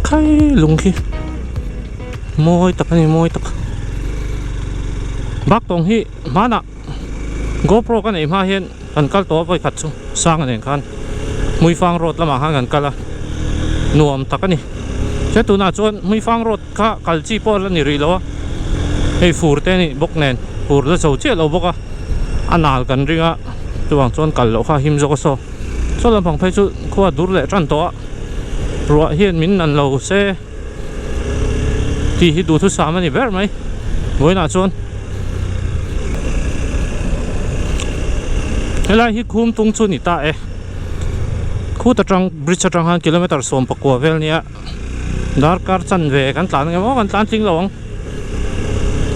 Khai lung khi mawi tak a ni mawi tak Baktawng hi hmanah GoPro ka neih hma hian kan kal tawh a vawi khat chu Sanga nen khan Hmuifang road lamah khan kan kal a nuam tak a ni che tunah chuan Hmuifang road kha kal chi pawh la ni rih lo a hei fur te a nih bawk nen fur la zo chiah lo bawk a a nal kan ring a chuvang chuan kal loh kha a him zawk a saw saw lampang phei chu khua dur leh tan tawh a ruah hian min nan lo se tih hi duhthusam a ni ber mai vawiinah chuan helai hi khum tung chu ni ta e khut atang bridge atang khan kilometer 19 vel nia darkar chanve kan tlan ang emaw kan tlan tling lo ang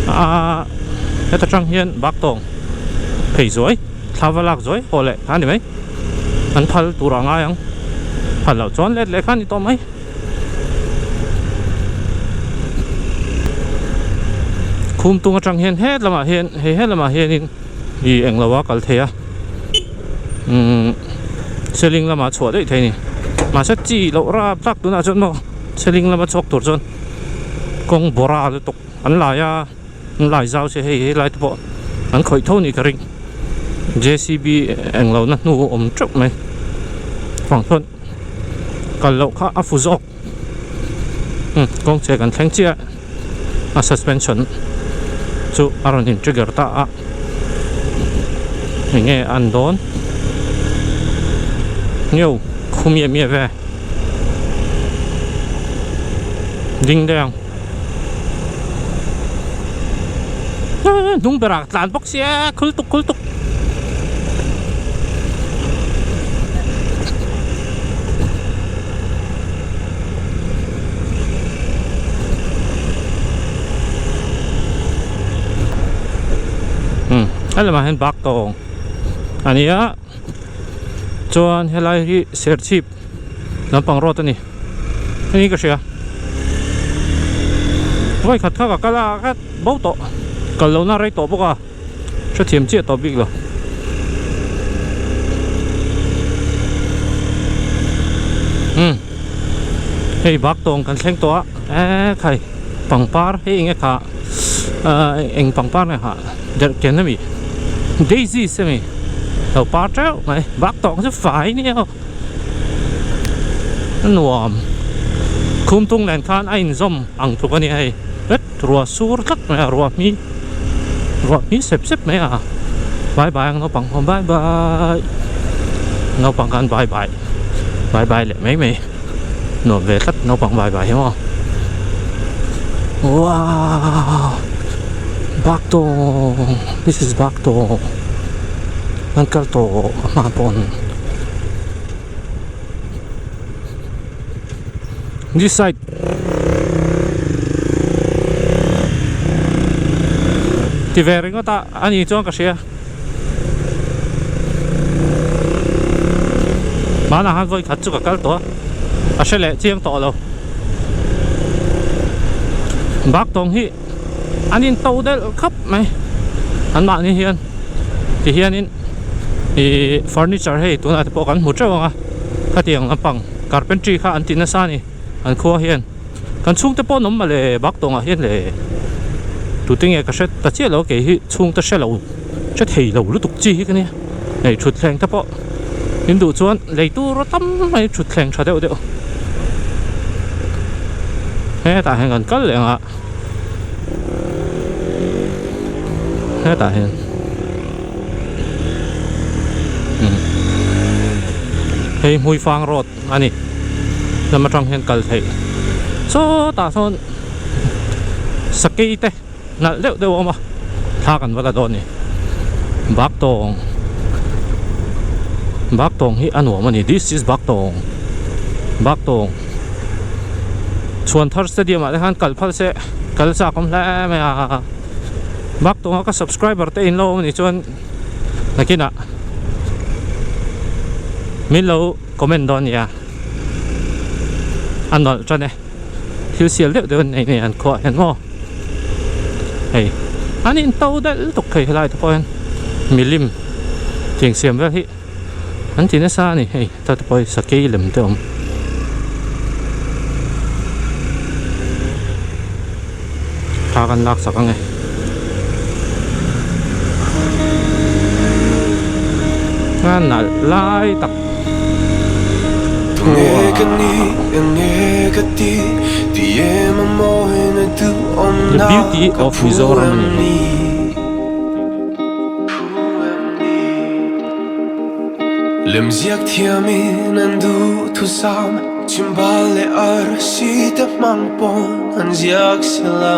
aaa heta tang hian bak tawng phei zuai thla va lak zuai haw leh kha a ni mai an phal tur a ngai ang phal loh chuan let leh kha a ni tawh mai. Khum tung atang hian het lamah hian hei het lamah hianin ih englo a kal thei a umm seling lamah chhuah daih thei a ni mahse chi loh rap tak tunah chuan maw seling lama chhuak tur chuan kawng bawra lutuk an lai a an lai zau se hei helai te pawh an khawih tho nih ka ring J C B englo na hnu awm teuh mai vang chuan. Kal loh kha a fu zawk umm kawng che kan thleng chiah a suspension chu a rawn in trigger ta a eng nge an dawn neu khu miah miah ve ding daih ang hnung berah tlan bawk sia khul tuk khul tuk. Helamah hian bak tawng a ni a chuan helai hi serchhip lampang road a ni hei hi ka hria vawi khat kha ka kal a ka bo tawh kal lohna rei tawh bawk a. Hrethiam chiah tawh bik lo. Umm hei bak tawng kan thleng tawh a eee khai pangpar hei eng nge kha ahh eng pangpar nge kha derhken ami daisies ami lo par teuh mai bak tawng chu fai nia aw a nuam khum tung nen khan a inzawm ang tluk a nia hei het ruah sur tlat mai a ruah hmi. Ruah hmi sep sep mai a bye bye ang naupang ho bye bye naupang khan bye bye bye bye leh mai mai nuam ve tlat naupang bye bye hi maw wow baktawng this is baktawng an kal tawh a hma pawn this side. Ti ve ringawt a a ni chuan ka hria hmanah khan vawi khat chu ka kal tawh a a hre leh chiang tawh lo bak tawng hi an in to delh khawp mai an mahni hian ti hianin ih furniture hei tunah te pawh kan hmu teuh ang a khatiang lampang carpentry kha an ti nasa a ni. An khua hian kan chhungte pawh an awm mawle bak tawngah hian le tute nge ka hre ta chiah lo kei hi chhungte hre lo hre thei lo lutuk chi hi ka nia hei thutthleng te pawh in duh chuan lei tur a tam mai thutthleng tha deuh deuh hetah hian kan kal leh ang a hetah hian hei hmuifang road. a ni lam atang hian kal theih sawtah sawn sakei te nalh deuh deuh a awm a thla kan va la dawn a ni bak tawng bak tawng hi a nuam a ni this is bak tawng bak tawng chhuanthar stadium ah te khan kal phal se kal chak awm hle mai a bak tawng a ka subscriber te in lo awm a nih chuan nakinah min lo comment dawn nia a nawlh tan e thil sial deuh deuh an nei nei an khuah hian maw hei an in to delh lutuk thei helai te pawh hian milim tiang siam vel hi an ti nasa a ni hei ta te pawh hi sakei lem te awm. Thla kan lak sak ang e. A nalh lai tak. The beauty of Mizoram a ni hei. Chhimbal leh arsi te hmang pawn an ziak sela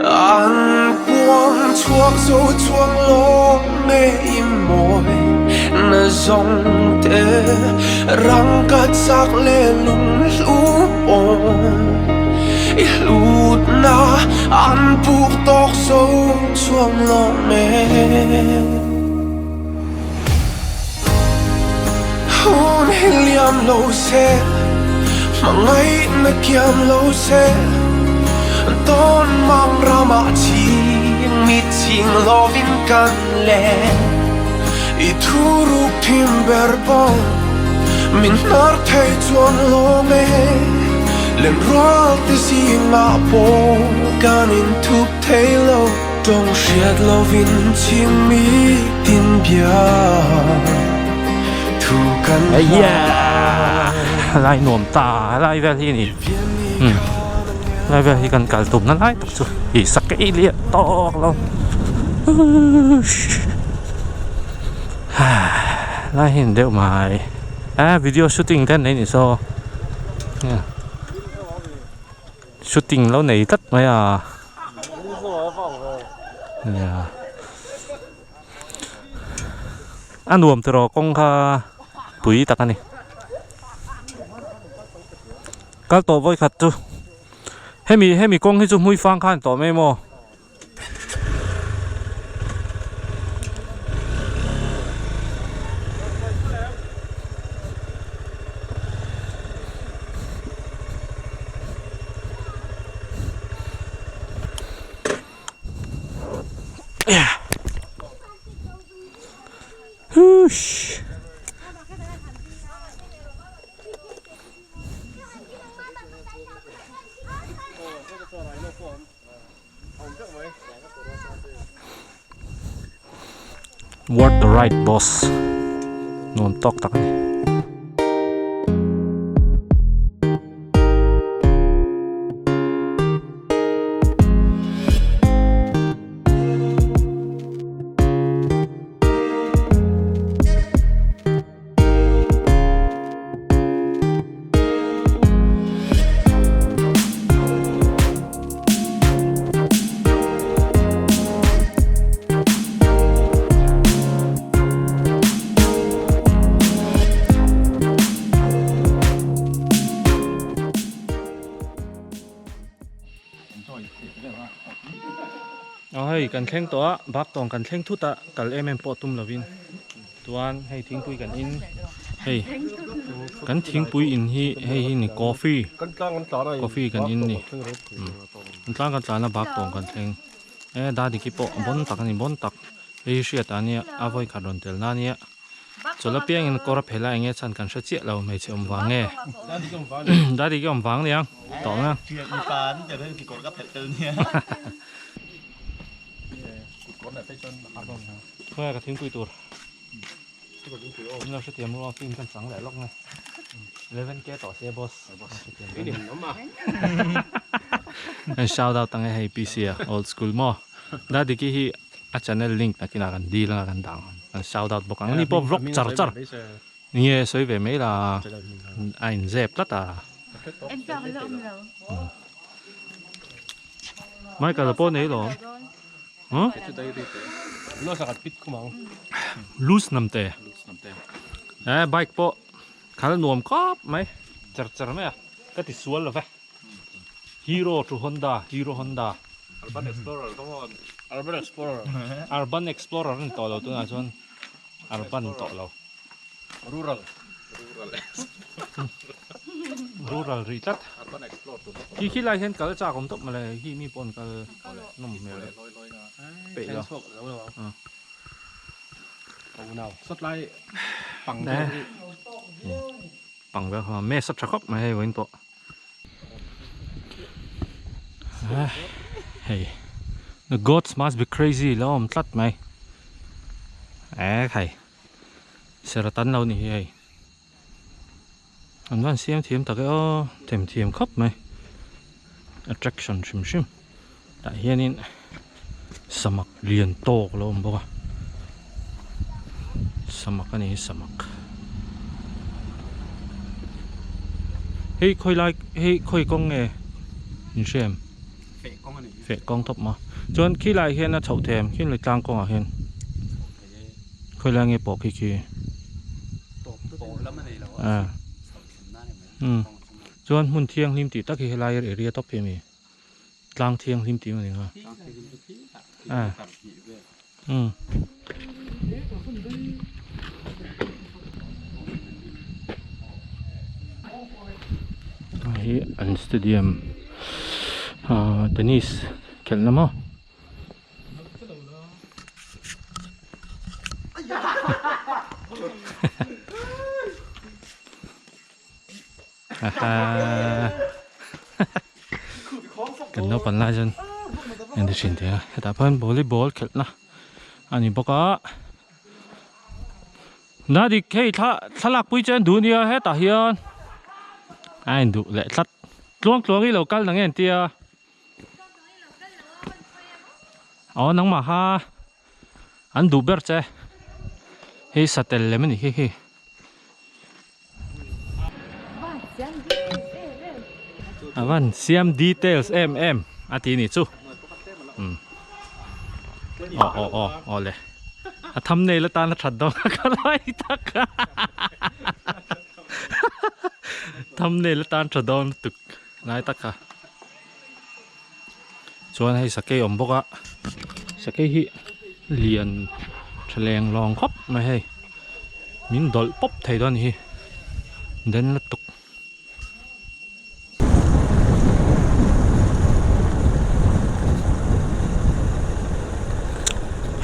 An puang chhuak zo chuang lawm nge i mawi na zawng te Rangka chak leh lung hlu pawn i hlut na an puk tawk zo chuang lawm e. Hun hi liam lo se, hmangaihna kiam lo se, Tawn mang ramah ching mi ching lovin kan len. I thu ruk thim ber pawh min hnar thei chuan lawm e, Len rual te zingah pawh kan inthup thei lo. Tawng hriat lovin chhing mi tin bia thu kan hla. Lai nuam ta lai vel hi a ni lai vel hi kan kal tumna lai tak chu i sakei lian tawk lo lai hi a ni deuh mai a video shooting te an nei ni saw shooting lo nei tlat mai a. A nuam tiraw kawng kha pui tak a ni kal tawh vawi khat chu hemi hemi kawng hi chu hmui fang khan tawh mai maw. Hush. Worth the ride boss nuam tawk tak a ni. Aw hei kan thleng tawh a bak tawng kan thleng thut a kal em em pawh tum lovin chuan hei thingpui kan in hei kan thingpui in hi hei hi ni coffee coffee kan in ni kan tlang kan tlan a bak tawng kan thleng e dadiki pawh bon tak a ni bon tak hei hi hriat a nia a vawi khat rawn tel na ania chawlh apiangin kawr a phel a enge chhan kan hre chiah lo hmeichhe awm vang nge dadiki awm vang nia tawh na. Khawnge ka thingpui tur min lo hrethiam ruang film kan chang leh lawk nge 11k tawh se boss an shout out ang e hei PC a old school maw Dadiki hi a channel link nakinah kan dil anga kan dang an shout out bawk ang ani pawh vlog char char nge sawi ve mai la a inzep tlat a. Michael a pawh nei lo huh loose nam te eh bike pawh khal nuam khawp mai char char mai a ka ti sual lo ve hero to honda hero honda urban explorer ka maw urban explorer urban explorer a ni tawh lo tunah chuan urban tawh lo. Rural. Rural rih tlat. Khi khi lai hian kal chak awm tawp mawle khi mi pawh an kal nawm hmel deuh peih lo. Pang vel kha mess a tha khawp mai hei vawiin pawh. Hei the gods must be crazy lo awm tlat mai ekhai seratan lo ni hi hei an van siam thiam tak e aw them thiam khawp mai attraction hrim hrim tah hianin samak lian tawk lo awm bawk a samak a ni hi samak hei khawi lai hei khawi kawng nge in hria em feh kawng a ni feh kawng tawp maw chuan khi lai hian a chhoh thei em khi lai tlang kawngah hian khawi lai nge pawh khi khi tawp lam a nei lo a chhoh thlen nan em umm chuan hmun thianghlim tih tak hi helai area tawp hi a ni. Tlang thianghlim tih a ni nga. Ah. Um. Hi an stadium ah tennis khelhna maw. Kan naupan lai chuan en ti thin thei a hetah pawh hian volleyball khelhna a ni bawk a na dik hei thla thlalak pui chu a en duh ania hetah hian a en duh leh tlat tluang tluang hi lo kal na nge an tia aw nangmah kha an duh ber che hei satel lem a ni hi hei. A van siam details em em a ti ni chu umm aw aw aw aw le a thumbnail atan a that dawn a ka lai tak a thumbnail atan tha dawn lutuk lai tak a chuan hei sakei awm bawk a sakei hi lian tha leng lawng khawp mai hei min dawlh pawp thei dawn a ni hi den lutuk.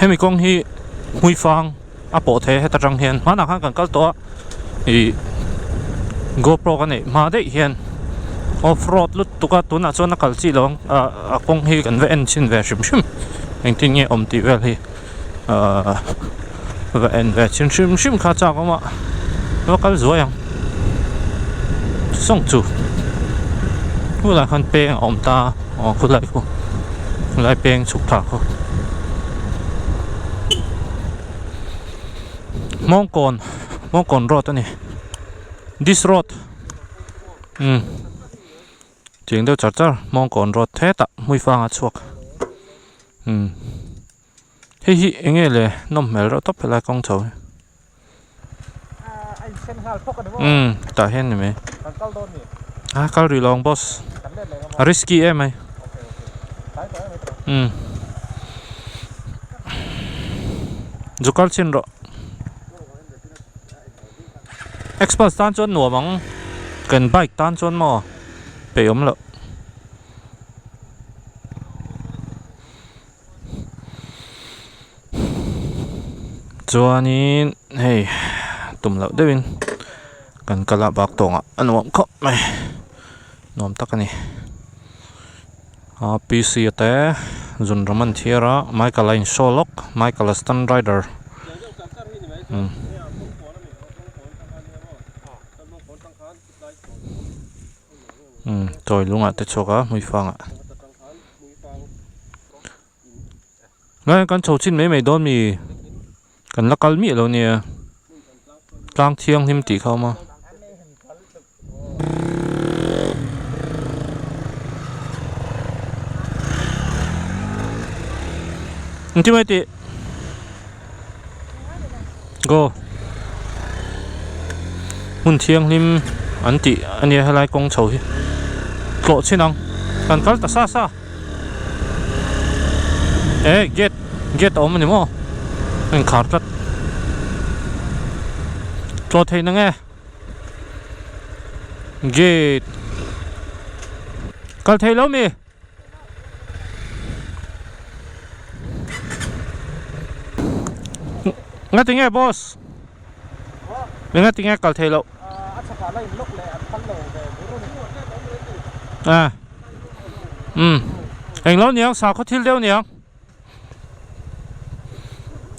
Hemi kawng hi hmuifang a pawh thei a heta tang hian hmanah khan kan kal tawh a ih GoPro ka neih hma daih hian off road lutuk a tunah chuan a kal chi lo ang ah a kawng hi kan va en chhin ve hrim hrim engtin nge awm tih vel hi ahh va en ve chhin hrim hrim kha chak awm a va kal zuai ang sawng chu khulai khan peng a awm ta aw khulai khu khulai peng chhuk thla khu. Mawngkawn Mawngkawn road a ni this road umm cheng deuh char char Mawngkawn road hetah hmuifanga chhuak umm hei hi eng nge le nawm hmel reuh tawp helai kawng chho hi umm tah hian ni mai a kal rih lo ang boss a risky em mai umm zu kal chhin rawh express tan chuan nuam ang kan bike tan chuan maw peih awm loh. Chuanin hei tum loh deuhin kan kal a bak tawngah a nuam khawp mai nuam tak a ni a P C te zun ram an thiar a Michael a in show lawk Michael a stunt rider umm. Umm chawi lungah te chhuak a hmuifangah ngai kan chho chin mai mai dawn mi kan la kal miah lo nia tlang thianghlim tih kha a awm a. Engtin mai tih Go hmun thianghlim an tih a nia helai kawng chho hi tlawh chhin ang kan kal ta sa sa e gate gate a awm a ni maw a inkhar tlat tlawh theih na nge gate kal thei lo mi. Nga ti nge boss Nga ti nge kal thei loh A um. Englo niang sakhaw thil deuh niang.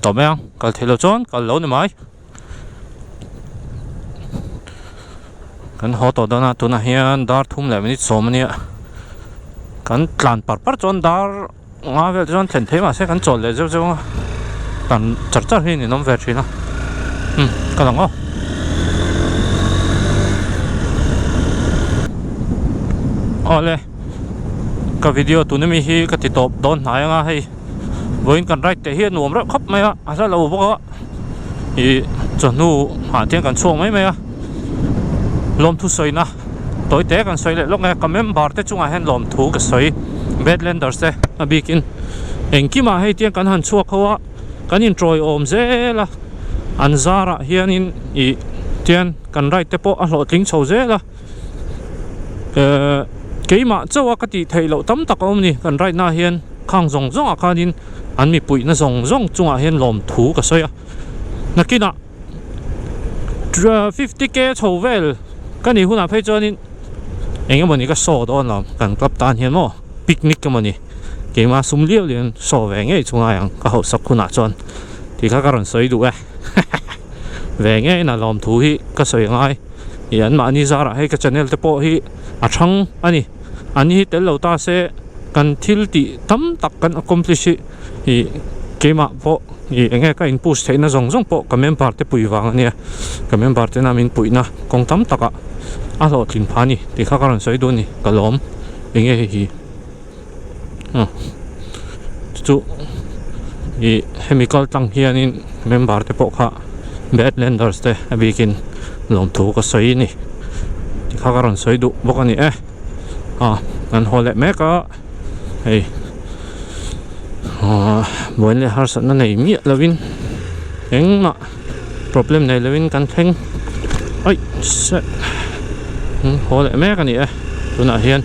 Tawh mai ang kal theih loh chuan kal lo ni mai. Kan haw tawh dawn a tunah hian dar thum leh minute sawm a nia. Kan tlan par par chuan dar nga vel te chuan thlen thei mahse kan chawl leh zeuh zeuh ang a tlan char char hi a ninawm ve thin a umm ka lang aw. Awle ka video tuna mi hi ka ti tawp dawn hnai anga hei vawiin kan ride teh hi a nuam reuh khawp mai a a hla lo bawk a ih chawhnu ah te hian kan chhuak mai mai a lawmthu sawina tawi te kan sawi leh lawk nge ka member te chungah hian lawmthu ka sawi Badlanders te a bikin engkimah hei tiang kan han chhuak ho a kan intawi awm zel a an zarah hianin ih tian kan ride te pawh a hlawhtling chho zel a ehh keimah chauh a ka tih theih loh tam tak a awm a ni kan ride na ah hian khang zawng zawng ah khanin an mipuihna zawng zawng chungah hian lawmthu ka sawi a nakinah 50k chho vel ka nih hunah phei chuanin eng emawni ka saw dawn lo kan club tan hian maw picnic emawni keimah sum liau lian saw ve ngei chu ngai ang ka hausak hunah chuan tih kha ka rawn sawi duh e ve ngei na lawmthu hi ka sawi ngai ih an mahni zarah hei ka channel te pawh hi a thang a ni an hi tel lo ta se kan thil tih tam tak kan accomplish hi ih keimah pawh ih eng nge ka in push theihna zawng zawng pawh ka member te pui vang a nia ka member tena min puihna kawng tam takah a hlawhtlin phah a ni tih kha ka rawn sawi duh a ni ka lawm eng nge hei hi chu chu ih hemi kal tlang hianin member te pawh kha badlanders te a bikin lawmthu ka sawi a ni tih kha ka rawn sawi duh bawk a ni e ah kan haw leh mek a hei ah buaina leh harsatna nei miah lovin engmah problem nei lovin kan thleng aih seh haw leh mek a ni e tunah hian.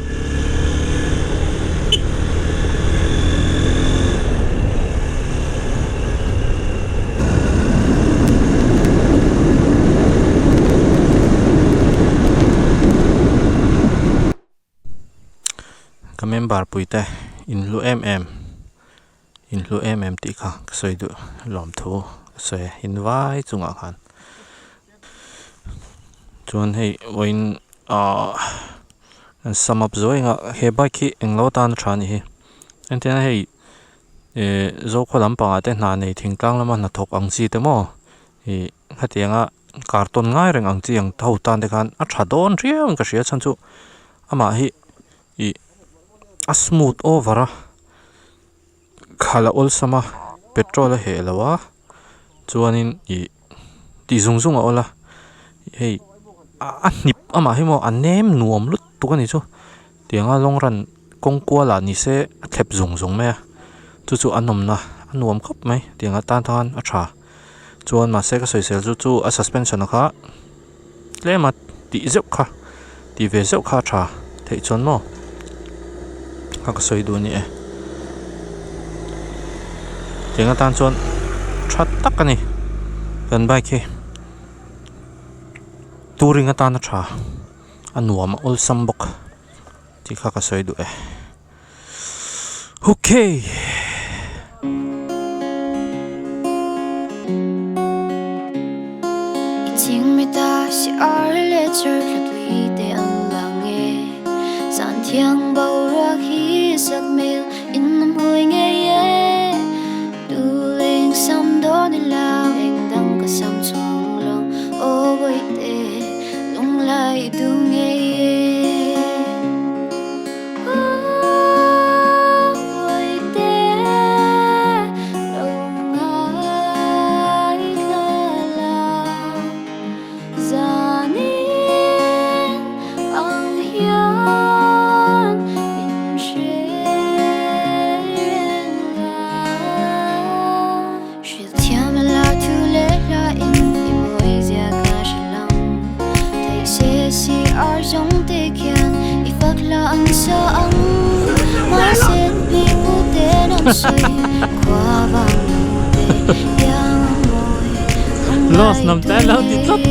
Ka member puite inhlu em em inhlu em em tih kha ka sawi duh lawmthu ka sawi a in vai chungah khan chuan hei vawiin ahh an sum up zuai ang a he bike hi englo atan a tha a nih hi entirna hei ihh zokhua lampangah te hna nei thingtlang lama hnathawk ang chi te maw ih hetianga carton ngai reng ang chi ang ho tan te khan a tha dawn riau in ka hria chhan chu amah hi ih a smooth over a khalh a awlsam a petrol a heh lo a chuanin ih tih zung zung a awl a hei a hnip amah hi maw a nem nuam lutuk a ni chu tianga long run kawng kual ah ni se a thlep zung zung mai a chu chu a nawmna a nuam khawp mai tiang atan khan a tha chuan mahse ka sawisel chu chu a suspension kha tlem a tih zeuh kha tih ve zeuh kha a tha theih chuan maw a ka sawi duh a ni e tiang atan chuan tha tak a ni kan bike hi touring atan a tha a nuam a awlsam bawk tih kha ka sawi duh e okay. Lost nam te lo ti tlat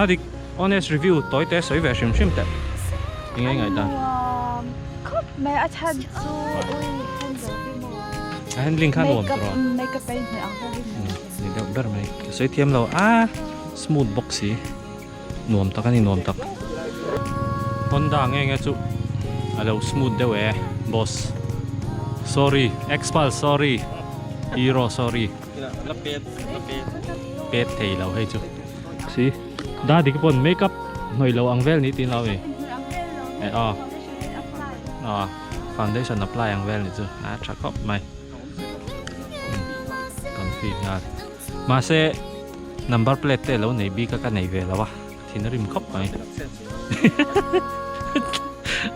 Dadik honest review tawi te sawi ve hrim hrim teh eng nge ngaih dan. Nuam khawp mai a chhan chu ui handle hi maw. A handling kha nuam tawh. Makeup a inhmeh ang vel hi maw. Ni deuh ber mai ka sawi thiam lo a smooth bawk si nuam tak a ni nuam tak. Honda nge nge chu a lo smooth deuh e boss sorry Xpulse sorry Hero sorry. Pet thei lo hei chu si dadi ka pawn makeup hnawih lo ang vel ni tin lo e eh aw aw foundation apply ang vel ni chu a tha khawp mai confi nghal mahse number plate te lo nei bik a ka nei ve lo a thin a rim khawp mai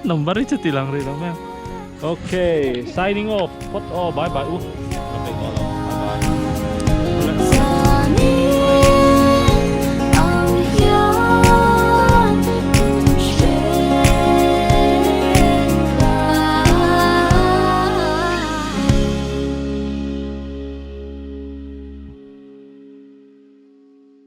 number hi chu ti lang rih lo mai ang okay signing off phawt aw bye bye u ka peih tawh lo.